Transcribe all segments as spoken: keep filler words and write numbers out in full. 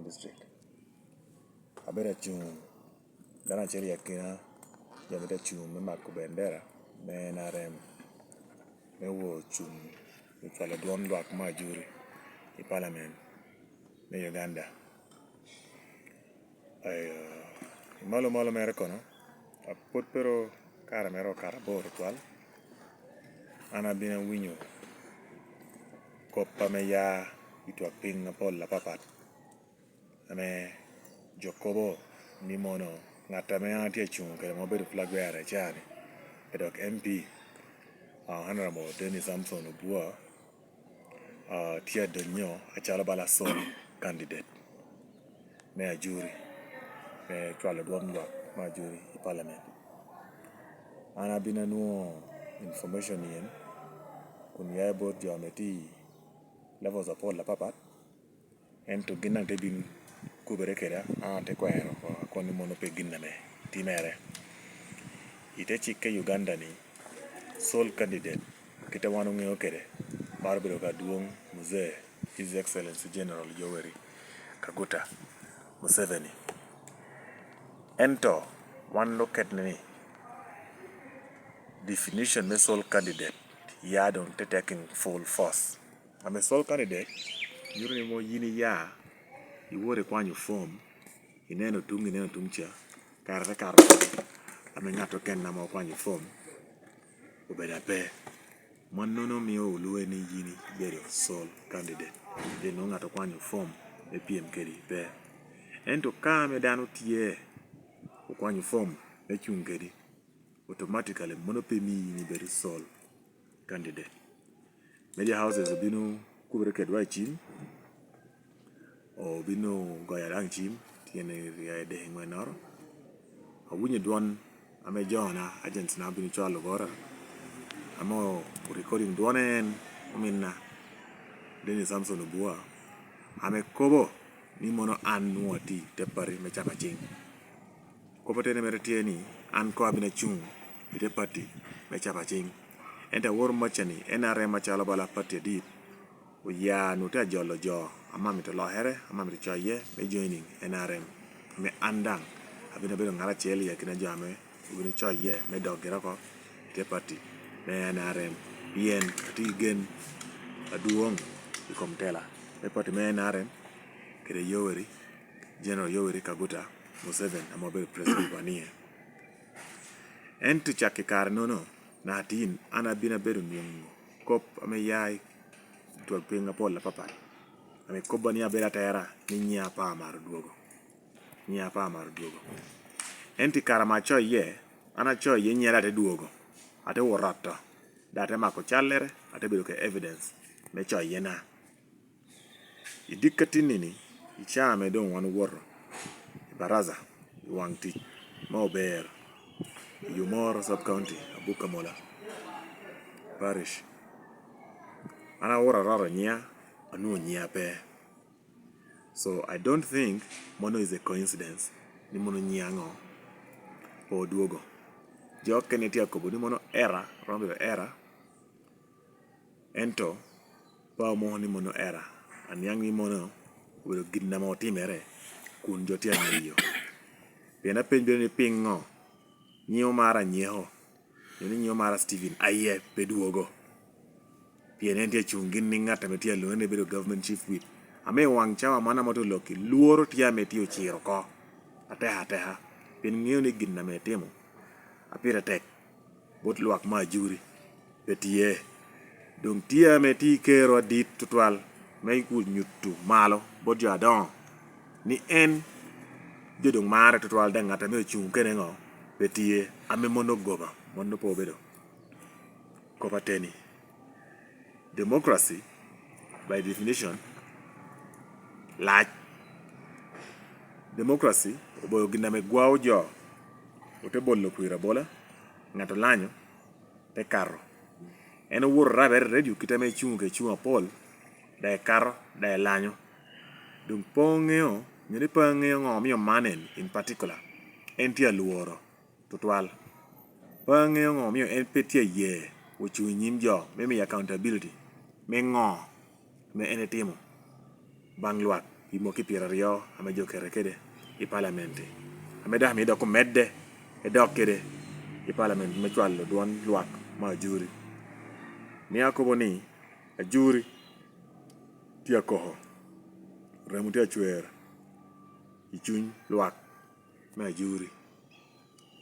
District. Abedo acuŋ, dano acel i akina jo ma tye acuŋ me mako bendera me N R M, me wor cuŋ i cwalo dwon lwak me ajuri i parliament me Uganda. Ayo, i malo malo mere kono, a pwod pe ru kare mere okato abor tutwal, an abino awinyo kop ame ya i twak piny apol apapat, ame jo kobo ni mono ŋat ame an atye acuŋ kede ma obedo flag bearer ca-ni, pe dok M P, ah, Honorable Dennis Samson Obua, ah, tye adonyo acalo bala sole candidate me ajuri, me cwalo dwon lwak me ajuri i parliament. An abino anwoŋo information ni en kun ya i bot jo ame tye i levels apol apapat, ento gin daŋ te bin kubere keda, an ate kwero oko akon ni mono pe gin ame timere. I te cikke Uganda-ni, sole candidate, kit a wan oŋeo kede, maro bedo ka adwoŋ Mzee, His Excellency General Yoweri Kaguta Museveni. Ento wan oketne ni definition me sole candidate ya doŋ te taking full force. Ame sole candidate nyuto ni mo yin iya, iwoto ikwanyo fom, ineno tuŋ, ineno tuŋ ca, kare te kato oko, ame ŋat oken ame okwanyo fom obedo ape. Mannono mio olwowe ni yin ibedo sole candidate, pien nwoŋo ŋat okwanyo fom me pyem kedi pe. Ento ka ame dano tye okwanyo fom me cuŋ kedi, automatically mano pe mio yin ibedo sole candidate. Media houses obino kubere kedwa i cim, obino goyo daŋ cim, tyen i rya i dek i ŋwennoro. Awinyo dwon ame jona, agents na obino cwalo bota, ame o recording dwone en, ominna, Dennis Samson Obua, ame kobo ni mono an nwoŋo atye i te pati me Capacing. Kop ateni mere tye ni, an koŋ abino acuŋ i te pati me Capacing. Ento aworo macca ni N R M acalo bala pati adit, oya nwoŋo tye ajolo jo ame amito lokere, ame amito coye me joining N R M, ame an daŋ abino bedo ŋat acel i akina jo ame obino coye me dok gire oko i te pati me N R M, pien atye ki gen adwoŋ i kom tela me pati me N R M kede Yoweri, General Yoweri Kaguta Museveni, ame obedo president wa nie. Ento cak i kare-nono, naka tin, an abino abedo nwoŋo kop ame ya i twag piny apol apapat, ame kobba ni abedo atera ni nyiŋa pe amaro dwogo. Nyiŋa pe amaro dwogo. Ento i kare ame acoyo iye, an acoyo iye nyiŋa daŋ te dwogo, ate wot oto, daŋ ate mako callere, ate bedo kede evidence me coyena. I dikka tinni-ni, i caa ame doŋ wan owoto i baraza i waŋ tic ma ober i Yumoro Sub County, Abuka Mola Parish, an awoto aroto nyiŋa, anwoŋo nyiŋa pe. So I don't think mono is a coincidence ni mono nyiŋa ŋo pe odwogo. Jo okene tye akobo ni mono error, romo bedo error. Ento pe amoko ni mono error, aniaŋ ni mono obedo gin ame otimere kun jo tye angeyo. Pien apenyo bedo ni piŋo nyiŋ Omara Anyeko, nyo ni nyiŋ Omara Steven aye pe dwogo? Pien en tye acuŋ gin ni ŋat ame tye alwonge ni bedo government chief whip, ame i waŋ cawa man ame otye olokki, lworo tye ame tye ociro oko atek ateka, pien ŋeo ni gin ame etimo a pire tek bot lwak me Ajuri pe tye. Doŋ tye ame tye i kero adit tutwal me nyuto malo bot jo adoŋo ni en jo doŋ mare tutwal, daŋ ŋat ame ocuŋ kene ŋo pe tye, ame mono goba, mono pe obedo kop ateni. Democracy, by definition, lac. Democracy obedo gin ame gwao jo, ote bolo kwir abola, ŋat olanyo, te kato. En owoto rabere i redio kite ame icuŋ kede cuŋ apol, daŋ ikato, daŋ ilanyo. Doŋ pe oŋeo, nyo ni pe aŋeo ŋo omio man en in particular, en tye alworo tutwal. Pe aŋeo ŋo omio en pe tye aye ocuŋ i nyim jo me miyo accountability me ŋo ame en etimo baŋ lwak. i mwaki pyeraryo ame jo okete kede i palamenti, ame dok amio dok omedde edok kede i palamenti me cwalo dwon lwak me ajuri. Mio akobo ni ajuri tye akoko, remo tye acwer i cuny lwak me ajuri,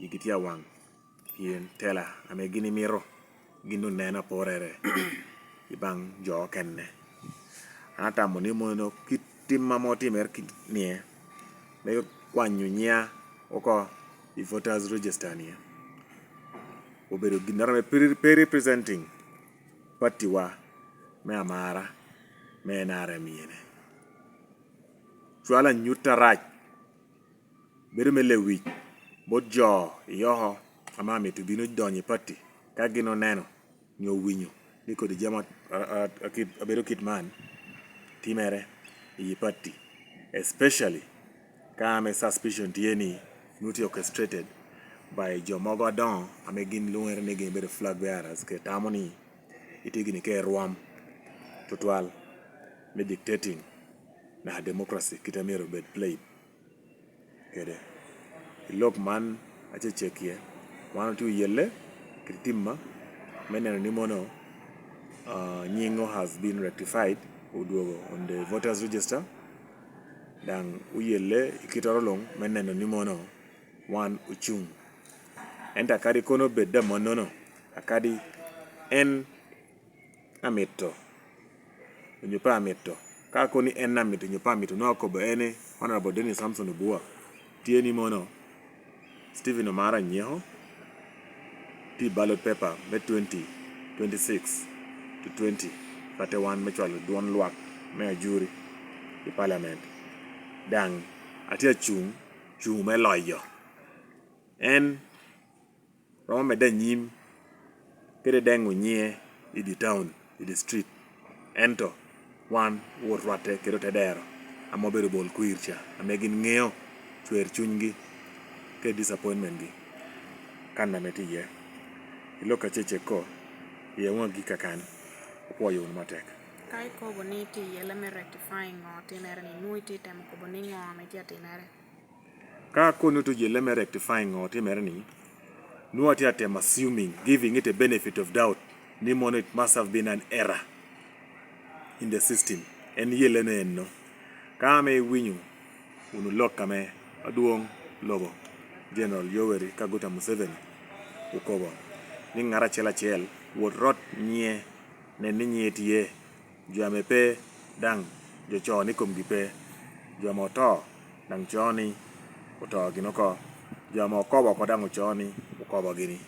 igi tye awaŋ, pien tela ame gin imito gin oneno aporere i baŋ jo okene. An atamo ni mono kit tim ame otimere ki-, nie, me kwanyo nyiŋa oko i voters register nie, obedo ginnoro ame pe, pe representing pattiwa me amara me N R M iyene. Cwalo anyut arac, bedo me lewic bot jo i oko ame amito bino donyo i patti ka gin oneno nyo owinyo ni kodi jami a, a, a, a kit, abedo kit man timere i patti, especially ka ame suspicion tye ni nwoŋo tye orchestrated by jo mogo adoŋo ame gin lwoŋere ni gin bedo flag bearers, kede tamo ni itye gini ka i rwom tutwal me dictating naka democracy kit a myero obed played kede. I lok man acecekkie, wan otye oyelle kede timma me neno ni mono, ah, nyiŋo has been rectified, odwogo on the voters register, daŋ oyelle i kittoro luŋ me neno ni mono wan ocuŋ. Ento akadi kono bed amannono, akadi en amito, onyo pe amito. Ka kono ni en amito onyo pe amito, nwoŋo akobo en ni Honorable Dennis Samson Obua tye ni mono Stephen Omara Anyeko tye i ballot paper me twenty twenty-six to twenty thirty-one me cwalo dwon lwak me ajuri i parliament. Daŋ atye acuŋ, cuŋ me loyo. En romo medde anyim kede deŋo nyiŋe i dye town, i dye street. Ento wan wot rwatte kede otedero ame obedo bol kwir ca, ame gin ŋeo cwer cunygi kede disappointment-gi kan ame tye iye. I lok acecek-ko, i awaŋ agikki kan, apwoyo wunu matek. Ka ikobo ni tye iye leb me rectifying ŋo otimere-ni, nwoŋo itye temo kobo ni ŋo ame tye atimere? Ka kono tye iye leb me rectifying ŋo otimere-ni, nwoŋo atye atemo assuming, giving it a benefit of doubt, ni mono it must have been an error in the system. En yelleno enno. Ka ame iwinyo wunu lok ame adwoŋ lobo General Yoweri Kaguta Museveni okobo ni ŋat acel acel wot rot nyiŋe, nen ni nyiŋe tye, jo ame pe daŋ jo co ni komgi pe, jo ame oto daŋ co ni oto gin oko, jo ame okobo oko daŋ oco ni okobo gini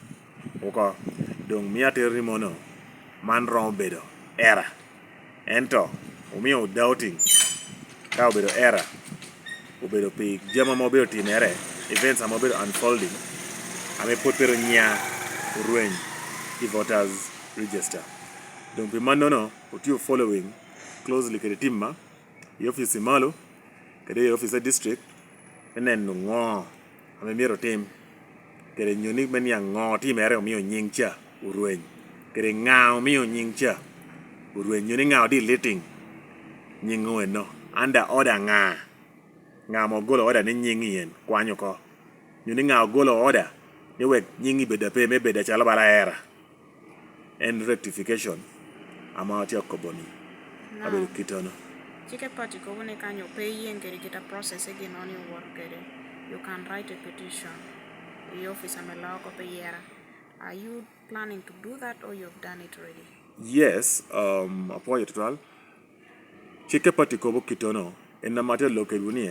oko. Doŋ mio atero ni mono man romo bedo error. Ento omio doubting ka obedo error, obedo pi jami ame obedo timere, events ame obedo unfolding, ame pwod pe ru nya orweny i voters register. Doŋ pi mannono, otye following closely kede timma i ofice malo kede i ofice district, me neno ŋo ame myero otim, kede nyo ni me niaŋ ŋo otimere omio nyiŋ ca orweny, kede ŋa omio nyiŋ ca orweny, nyo ni ŋa odeleting nyiŋ oweno, under order ŋa, ŋa ame ogolo order ni nyiŋ ien kwany oko, nyo ni ŋa ogolo order ni wek nyiŋi bed ape, me bed acalo bala era. En rectification ame atye akobo-ni. Now, abedo kittono. Cik e pati kobo ni ka nyo pe iyen kede kit a process-gi-no ni owoto kede, you can write a petition i office ame loo oko pi yera. Are you planning to do that or you have done it already? Yes, um, apwoyo tutwal. Cik e pati kobo kittono, en ame atye alok kedwu ni,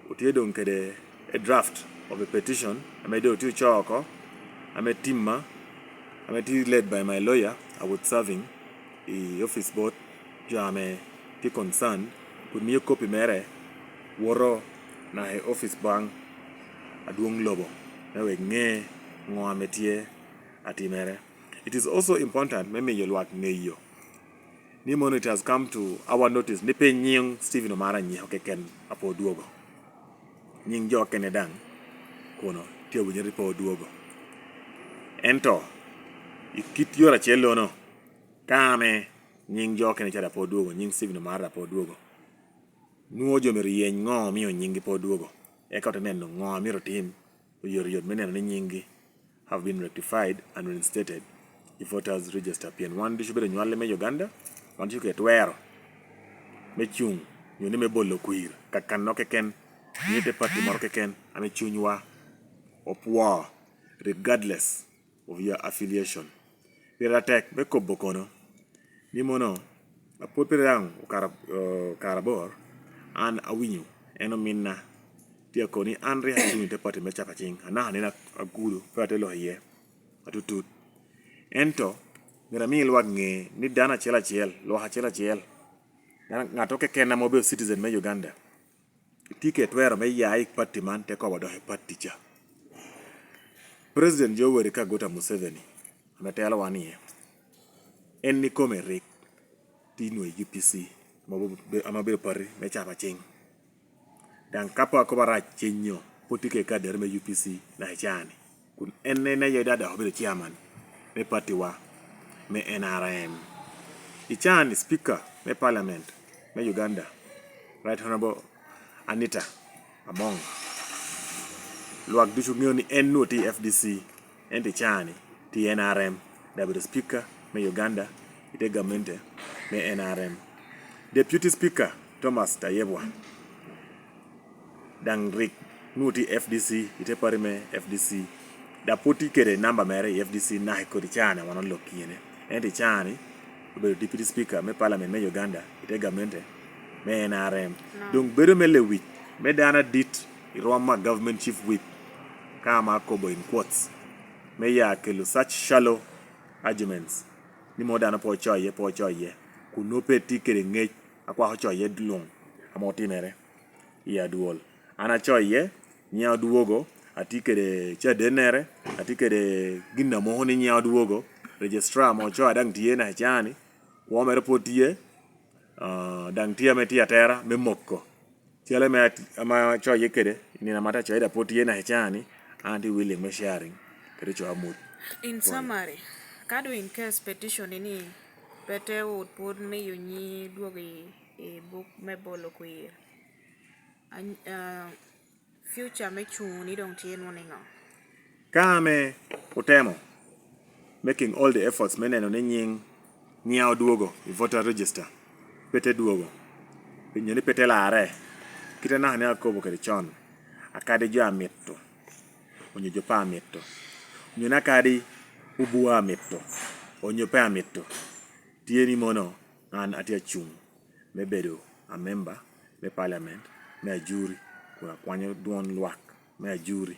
otye doŋ kede a draft of a petition ame doŋ otye ocoo oko, ame timma, ame tye led by my lawyer, Awot Serving, i office bot jo ame tye concerned, kun mio kopi mere woto naka i office baŋ adwoŋ lobo, me wek ŋe ŋo ame tye atimere. It is also important me miyo lwak ŋeyo ni mono it has come to our notice ni pe nyiŋ Stephen Omara Anyeko keken a pe odwogo. Nyiŋ jo okene daŋ kono tye awinyere ni pe odwogo. Ento i kit yore acel-lono, ka ame nyiŋ jo okene ca daŋ pe odwogo, nyiŋ Stephen Omara daŋ pe odwogo, Nwoŋo jo myero yeny ŋo omio nyinggi pe odwogo, eka ote neno ŋo a myero otim oyotoyot me neno ni nyinggi have been rectified and reinstated i voters register. Pien wan ducu obedo nywalli me Uganda, wan ducu ke twero me cuŋ nyo ni me bolo kwir kakano keken, ni te pati moro keken ame cunywa opwoo, regardless of your affiliation. Pire atek me kobo kono ni mono apwod pire daŋ okara- eh, kare abor, an awinyo en ominna tye akobo ni an rik acuŋ i te pati me capa ciŋ, anaka nino agudo pe ate lok iye atutut. Ento myero ami lwak ŋe ni dano acel acel, lwak acel acel, dano- ŋat okeken ame obedo citizen me Uganda, tye ke twero me ya i pati man te kobo dok i pati ca. President Yoweri Kaguta Museveni ame telowa ni, en ikome rik tye nwo i U P C ame obe- ame obedo pati me capa ciŋ. Daŋ ka pe akobo arac cenyo, pwod tye ke kadere me U P C naka i caa-ni, kun en en aye daŋ dok obedo chairman me pati wa me N R M. I caa-ni, speaker me parliament me Uganda, Right Honorable Anita Among, lwak ducu ŋeo ni en nwo tye i F D C, ento i caa-ni tye i N R M, daŋ obedo speaker me Uganda i te gamente me N R M. Deputy Speaker Thomas Tayebwa daŋ rik nwo tye i F D C, i te pati me F D C, daŋ pwod tye kede namba mere i F D C naka i kodi caa-ni wan olok kine. Ento i caa-ni obedo Deputy Speaker me Parliament me Uganda i te gamente me N R M. Doŋ bedo me lewic me dano adit i rwom a Government Chief Whip, ka ama akobo in quotes, me ya kelo such shallow arguments ni mano dano pe ocoye, pe ocoye, kun nwo pe tye kede ŋec a kwako coye luŋ ame otimere i adwol. An acoye, nyiŋa odwogo, atye kede cadennere, atye kede gin a moko ni nyiŋa odwogo, registrar ame ocoa daŋ tye naka i caa-ni, kwo mere pwod tye, ah, daŋ tye ame tye atera me moko. Cal ame at- ame acoye kede, i nino ame atye acoye daŋ pwod tye naka i caa-ni, an atye willing me sharing kede co amut. In summary, ka doŋ in case petition ni pe te wot pwod miyo nyi dwogo i, i buk me bolo kwir, any- ah, future me cuŋ ni doŋ tye nwo niŋo? Ka ame otemo making all the efforts me neno ni nyiŋ nyiŋa odwogo i voter register, pe te dwogo, nyo ni pe te larre, kite anaka ni akobo kede con, akadi jo amito, onyo jo pe amito, onyo ni akadi obua amito, onyo pe amito, tye ni mono an atye acuŋ me bedo a member me parliament me ajuri, kun akwanyo dwon lwak me ajuri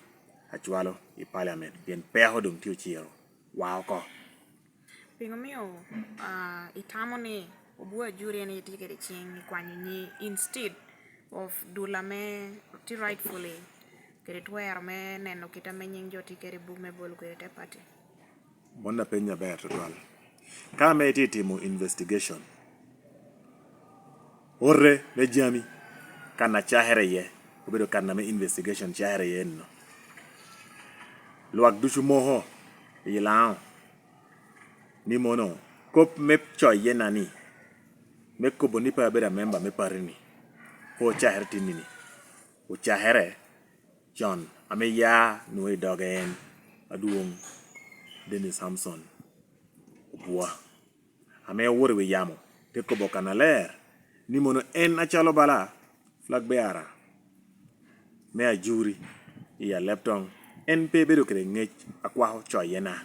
acwalo i parliament, pien peko doŋ tye ociro wa oko. Piŋo omio, ah, itamo ni obwo ajuri en aye tye kede ciŋ i kwanyo nyi instead of dul ame tye rightfully kede twero me neno kit ame nyiŋ jo tye kede i buk me bolo kwir i te pati? Mano apenyo aber tutwal. Ka ame itye timo investigation, ote me jami kan a cakere iye, obedo kan ame investigation cakere iye enno. Lwak ducu moko i Laŋo ni mono kop me coyena ni, me kobo ni pe abedo amemba me pati-ni, pe ocakere tinni-ni, ocakere con ame ya nwoŋo i doge en adwoŋ Dennis Samson Obua, ame owoto i wi yamo, te kobo kannaler ni mono en acalo bala flag bearer me ajuri i Alebtong, en pe ebedo kede ŋec a kwako coyena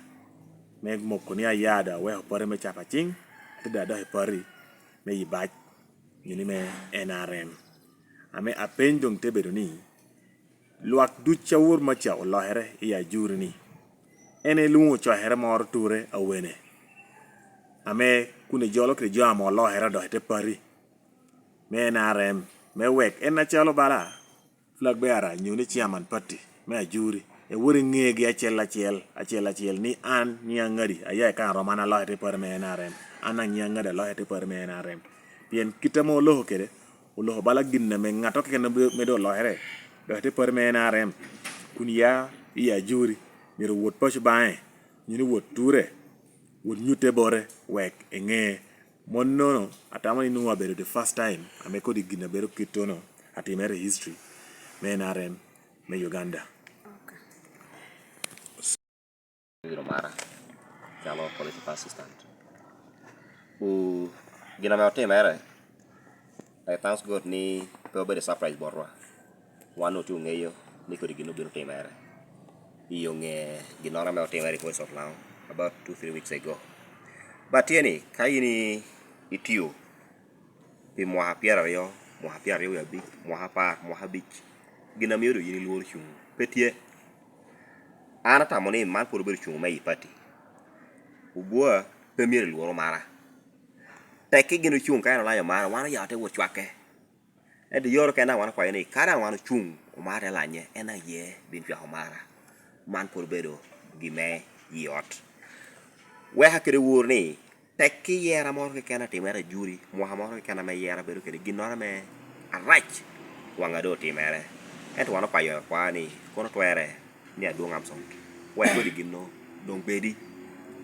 me moko ni aya doŋ aweko pati me capaciŋ, ate doŋ adok i pati me Yibac, nyo ni me N R M. Ame apeny doŋ te bedo ni, lwak duc a wot maca olokere i ajuri-ni, en elwoŋo cokere moro ture awene, ame kun ejolo kede jo ame olokere odok i te pati me N R M, me wek en acalo bala flag bearer nyo ni chairman party me ajuri, ewot eŋegi acel acel, acel acel, ni an nyiŋa ŋadi, aya i kan a romo, an alokere i te pati me N R M, an daŋ nyiŋa ŋadi, alokere i te pati me N R M. Pien kit ame oloko kede, oloko bala gin ame ŋat okene be- medo olokere dok i te pati me N R M, kun ya i ajuri, myero owot paco baŋe, nyo ni wot ture, wot nyutte bote, wek eŋe Monnono atamo ni nwoŋo abedo the first time ame kodi gin a bedo kittono atimere i history me N R M me Uganda. Bino mara calo political assistant. Ku gin ame otimere, I thanks God ni pe obedo surprise botwa. Wan otye oŋeyo ni kodi gin obino timere. I oŋe ginnoro ame otimere i Voice of Lango about two, three weeks ago. But tye ni, ka in i- itio pi mwaka pyeraryo, mwaka pyeraryo wie abic, mwaka apar, mwaka abic, gin a mio doŋ yin ilworo cuŋ pe tye. An atamo ni man pwod obedo cuŋ me i pati. Obua pe myero ilwor Omara. Tekki gin ocuŋ ka en olanyo Omara, wan oya te wot cwakke. Ento yore kena wan okwayo ni ka daŋ wan ocuŋ, Omara te lanye, en aye bin cwako Omara. Man pwod obedo gin me i ot. Weka kede wor ni tekki yera moro keken atimere ajuri, mwaka moro keken ame yera bedo kede ginnoro ame arac, waŋa doŋ otimere. Ento wan okwayo akwa ni kono twerre ni adwoŋ Amson, wek kodi ginno doŋ bedi.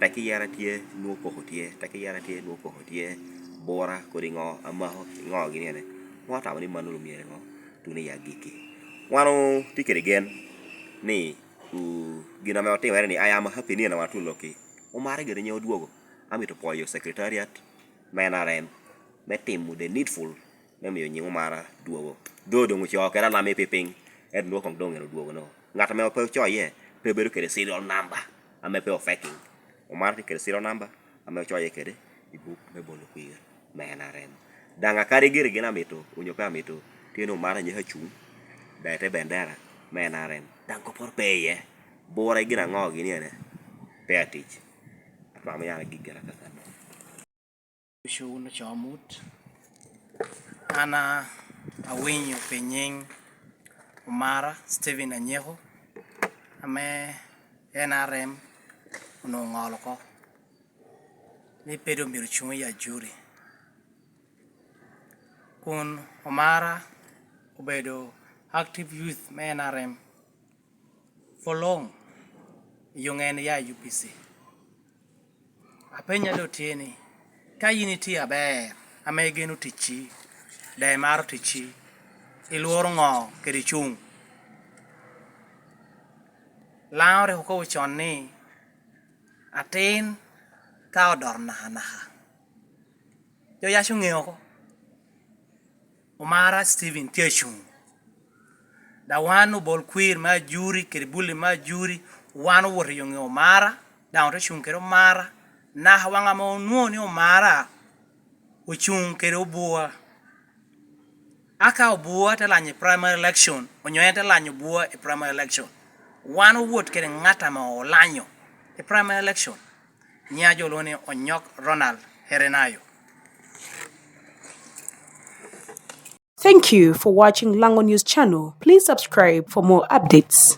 Tekki yera tye, nwoŋo koko tye, tekki yera tye, nwoŋo koko tye, bura kodi ŋo, amako ŋo gini ene. Ŋo otamo ni mano myero ŋo, tuno i agikki. Wan otye kede gen ni, u, gin ame otimere ni, I am happy ni en wan atuno lokki. Omara gire nye odwogo. Amito pwoyo secretariat me N R M me timo the needful me miyo nyiŋ Omara dwogo. Do doŋ ocoo kede alam i piny, ento nwoŋo koŋ doŋ en odwogo no. Ŋat ame pe ocoye pe bedo kede serial number ame pe ofeking. Omara tye kede serial number ame ocoye kede i buk me bolo kwir me N R M. Daŋ akadi gire gin amito onyo pe amito, tye ni Omara nyaka cuŋ, dai te bendera me N R M. Daŋ kopporo pe iye. Bura i gin aŋo gini ene? Pe atic. Atwamo yara gik gira kakano. Ducu wun ocoo mut. An a-, awinyo pi nyiŋ Omara Stephen Anyeko, ame N R M onwoŋo oŋolo oko ni pe doŋ myero cuŋ i ajuri. Kun Omara obedo active youth me N R M for long, i yoŋe en ya i U P C. Apenya doŋ tye ni, ka yin itye aber, ame igeno ticci, daŋ imaro ticci, ilworo ŋo kede cuŋ? Laŋo rik okobo con ni, atin ka odoro nakanaka. Jo yac oŋeo oko. Omara Stephen tye acuŋ. Da wan obol kwir me ajuri kede bulli me ajuri, wan owoto i yoŋe Omara, daŋ ote cuŋ kede Omara. Naka waŋ ame onwoŋo ni Omara ocuŋ kede Obua. Aka Obua te lanyo i primary election, onyo en te lanyo Obua i primary election, wan owot kede ŋat ame olanyo i primary election. Nyiŋa jo lwongo ni Onyok Ronald Herenayo. Thank you for watching Lango News Channel. Please subscribe for more updates.